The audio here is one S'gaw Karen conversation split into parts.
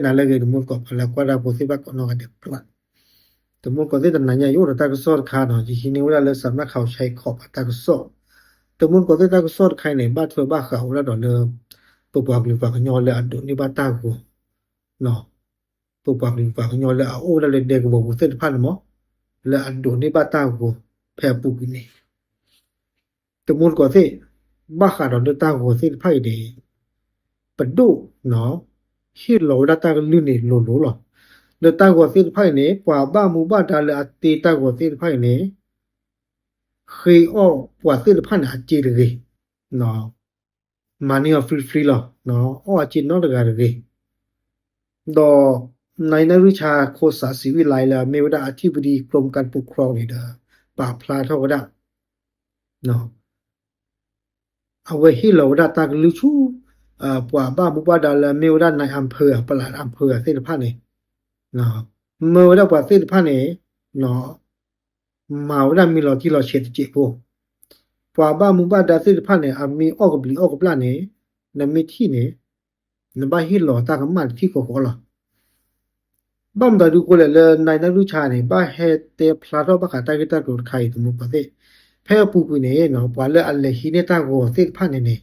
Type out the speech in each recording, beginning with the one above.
နၤလၢအဂ့ၤ တမူတကိး ပှၤလၢကွၢ်တၢ်ဖိသ့ၣ်တဖၣ်ကိးနီၢ်ဂၤဒဲး တမူတကိးသ့ၣ် တနၤညါအံၤ အိၣ်ဒီးတၢ်ကစီၣ်တခါနီၤ, ယဟံးန့ၢ်ဝဲဒၣ်လၢ စးမၢ်ခးအီၤဆဲးခီး ပှၤတၢ်ကစီၣ်, တမူတကိးသ့ၣ် တၢ်ကစီၣ်တခါအံၤန့ၣ် ဘၣ်ထွဲဘၣ်ဃးဝဲဒၣ်ဒီးလၢ ပပှၤကလုာ်ပှၤကညီလၢအဒိးန့ၢ်ဘၣ်တၢ်ဂီၤ ပပှၤကလုာ်ပှၤကညီလၢအအိၣ်ဝဲဒၣ်လၢဒဲကဝီၤပူၤသ့ၣ်တဖၣ်န့ၣ်မး, လၢအဒိးန့ၢ်ဘၣ်တၢ်ဂီၤဖဲအပူၤကွံာ်န့ၣ် တမူတကိးသ့ၣ်, ဘၣ်ဃးဒီးလၢတၢ်ဂီၤသ့ၣ်တဖၣ်အံၤန့ၣ် ပဒိၣ် ဟ့ၣ်လီၤဝဲဒၣ်တၢ်ကလုၢ်န့ၣ်လိၤလိၤလီၤ. လၢတၢ်ဂီၤသ့ၣ်တဖၣ်အံၤန့ၣ် ပှၤဘၣ်မူဘၣ်ဒါလၢအတ့တၢ်ဂီၤသ့ၣ်တဖၣ်အံၤန့ၣ် ဃ့အီၣ်ပှၤသ့ၣ်တဖၣ်န့ၣ် အစ့တဂ့ၤ, မၤန့ၢ်အီၤ free free လီၤ, အီၣ်အစ့နီတဂၤတဂ့ၤ. ဒီး နၤနၢရူၢ်ဆါ ခိၣ်စးစံးဝံၤလီၤလၢ မ့ၢ်ဝဲဒၣ် အထံပဒံးကရူးကၣ်ပူၤခီန့ၣ်ဒီး ပာ်ဖျါထီၣ်ဝဲဒၣ် အဝဲဟ့ၣ်လီၤဝဲဒၣ်တၢ်ကလုၢ်ဆူ ပှၤဘၣ်မူဘၣ်ဒါလၢအမ့ၢ်ဝဲဒၣ် နၢၣ်အၣ်ဖၢၣ် ပလၣ်အၣ်ဖၢၣ်သ့ၣ်တဖၣ်န့ၣ်, မၢဝဲဒၣ်ပှၤသ့ၣ်တဖၣ်န့ၣ် မၤဝဲဒၣ်မ့ၢ်လီၤတံၢ်လီၤဆဲးတစဲးဖိ, ပှၤဘၣ်မူဘၣ်ဒါသ့ၣ်တဖၣ်န့ၣ် အမ့ၢ်အီၣ်ကဘျံးအီၣ်ကဘျၣ်န့ၣ် နမ့ၢ်ထံၣ်န့ၣ် နဘၣ်ဟ့ၣ်လီၤတၢ်ကမၣ်တထံၣ်ဃီဃီလီၤ. ဘၣ်မတၤဒုးအဃိလဲၣ်လၢ နၤနၢရူၢ်ဆါန့ၣ် ဘၣ်ဟဲတဲဖျါထီၣ်ဘၣ်ဃးတၢ်ဂ့ၢ်တၢ်ကျိၤတခါအံၤ တမူတကိးသ့ၣ်, ဖဲအပူၤကွံာ်န့ၣ် ပှၤလၢအလဲၤဟံးန့ၢ်တၢ်ဂီၤသ့ၣ်တဖၣ်န့ၣ်န့ၣ်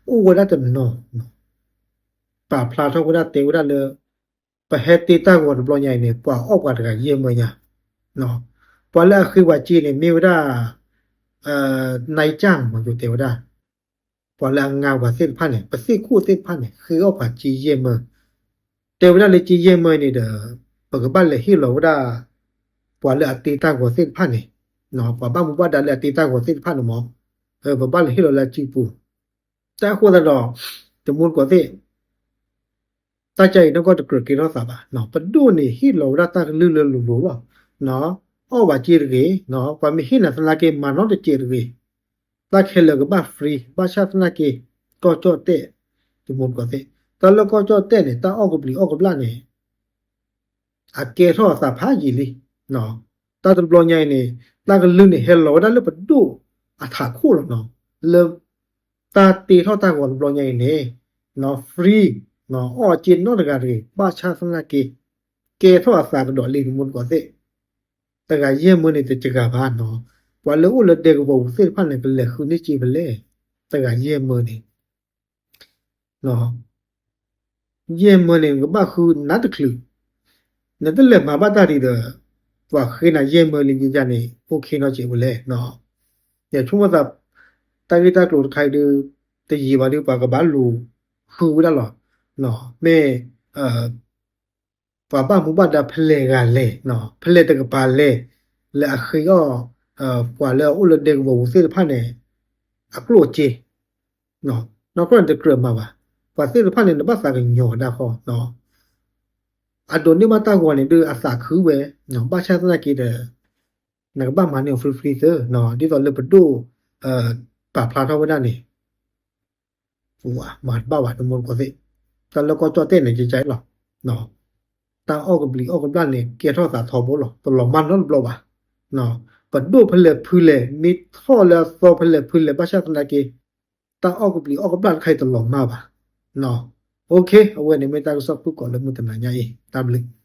အိၣ်ဝဲဒၣ်တနီၤ ပာ်ဖျါထီၣ်ဝဲဒၣ်တဲဝဲဒၣ်လၢ ပဟဲတ့တၢ်ဂီၤတဘျီညါအံၤန့ၣ် ပှၤအီၣ်ပှၤတဂၤယဲၢ်မၢညါ, ပှၤလၢအဃ့ပှၤစ့န့ၣ် မ့ၢ်ဝဲဒၣ် နကၢ်မး ယိၤတဲဝဲဒၣ် ပှၤလၢအငါပှၤသ့ၣ်တဖၣ်န့ၣ် ပသ့ၣ်ခိၣ်သ့ၣ်တဖၣ်န့ၣ် ဃ့အီၣ်ပှၤစ့ယဲၢ်မၢ, တဲဝဲဒၣ်လၢစ့ယဲၢ်မၢန့ၣ်ဒီး ပကဘၣ်လဲၤဟ့ၣ်လီၤဝဲဒၣ် ပှၤလၢအတ့တၢ်ဂီၤသ့ၣ်တဖၣ်န့ၣ်, ပှၤဘၣ်မူဘၣ်ဒါလၢအတ့တၢ်ဂီၤသ့ၣ်တဖၣ်န့ၣ်မး, ပဘၣ်လဲၤဟ့ၣ်လီၤလၢအစုပူၤ, တၢ်အဃိသတးဒီး တမူတကိးသ့ၣ် တၢ်ကါအံၤနီၢ်ကီၢ်တကြၢးကဲထီၣ်သးဘၣ်, ပဒိၣ်န့ၣ်ဟ့ၣ်လီၤဝဲဒၣ်တၢ်ကလုၢ်လၢလိၤလိၤလီၤ, အီၣ်ဘၣ်စ့တဂ့ၤ, ပှၤမ့ၢ်ဟ့ၣ်နၤသနာ်က့ မၤနီတစဲးတဂ့ၤ, တၢ်ခဲလၢာ်ကဘၣ် free ဘၣ်ဆၣ်သနာ်က့ ကီၢ်ကၠီၣ်တဲၣ်, တမူတကိးသ့ၣ်, တၢ်လၢကီၢ်ကၠီၣ်တဲၣ်န့ၣ် တၢ်အီၣ်ကဘျံးအီၣ်ကဘျၣ်န့ၣ် အကဲထီၣ်အသးဖးယံာ်လံ, တၢ်တဘျီညါအံၤန့ၣ် တၢ်ကလုၢ်န့ၣ် ဟဲလီၤဝဲဒၣ်လၢပဒိၣ်အထးခိၣ်လီၤနီၤ, လၢ တၢ်တ့ထီၣ်တၢ်ဂီၤတဘျီညါအံၤန့ၣ် free အီၣ်အစ့နီတဂၤတဂ့ၤ ဘၣ်ဆၣ်သနာ်က့ ကဲထီၣ်အသးကဒီးလံ တမူတကိးသ့ၣ်, တဂၤယဲၢ်မၢန့ၣ် တစှၤဘၣ်နီၤ, ပှၤလၢအိၣ်လၢဒဲကဝီၤပူၤသ့ၣ်တဖၣ်န့ၣ် ကလဲၤဃုန့ၢ်စ့ဖဲလဲၣ်, တဂၤယဲၢ်မၢန့ၣ် ယဲၢ်မၢန့ၣ် နကဘၣ်ဃုနၤတချုး, နတလဲၤမၤဘၣ်တၢ်ဒံးဒီး ပှၤဃ့နၤယဲၢ်မၢလံယဲၢ်န့ၣ် OKနီတစဲးဝဲလဲၣ်, ယဆိကမိၣ်သး တၢ်ဂ့ၢ်တၢ်ကျိၤတခါအံၤဒီး တယံာ်ဘၣ်ဒီး ပှၤကဘၣ်လူၤဃုဝဲဒၣ်လီၤ, မ့ၢ် ပှၤဘၣ်မူဘၣ်ဒါဖဲလဲၣ်ဂၤလဲၣ်, ဖဲလဲၣ်တကပၤလဲၣ်, လၢအဃ့အီၣ် ပှၤလၢအအိၣ်လၢဒဲကဝီၤပူၤသ့ၣ်တဖၣ်န့ၣ် အကျိၣ်အစ့, နီၢ်ကီၢ်န့ၣ်တကြၢးမၤဘၣ်, ပှၤသ့ၣ်တဖၣ်န့ၣ် နဘၣ်သးကညီၤဒၣ်ဃီ, အဒိးန့ၢ်ဘၣ်တၢ်ဂီၤန့ၣ်ဒီးအသးခုဝဲ, ဘၣ်ဆၣ်သနာ်က့ဒီး နကဘၣ်မၤန့ၢ်အီၤ free free သၢ, ဒ်သိးလၢပဒိၣ် ပာ်ဖျါထီၣ်ဝဲဒၣ်န့ၣ် မၤတဘၣ်ဘၣ် တမူတကိးသ့ၣ်, တၢ်လၢကီၢ်ကၠီၣ်တဲၣ်န့ၣ် ကကလီၤ, တၢ်အီၣ်ကဘျံးအီၣ်ကဘျၣ်န့ၣ် ကဲထီၣ်သးထီဘိလီၤ, တလီၤမၢ်နီတဘျီဘၣ်, ပဒိၣ်ဖဲလဲၣ်ဖုလဲၣ် မ့ၢ်ထီၣ်လၢအသီဖဲလဲၣ်ဖုလဲၣ် ဘၣ်ဆၣ်သနာ်က့ တၢ်အီၣ်ကဘျံးအီၣ်ကဘျၣ်တခါအံၤတလီၤမၢ်ဘၣ်, OK အဝဲန့ၣ်မ့ၢ်တၢ်ကစီၣ်ဖုၣ်ကိာ်လၢမုၢ်တနၤညါအံၤ တၢ်ဘျုး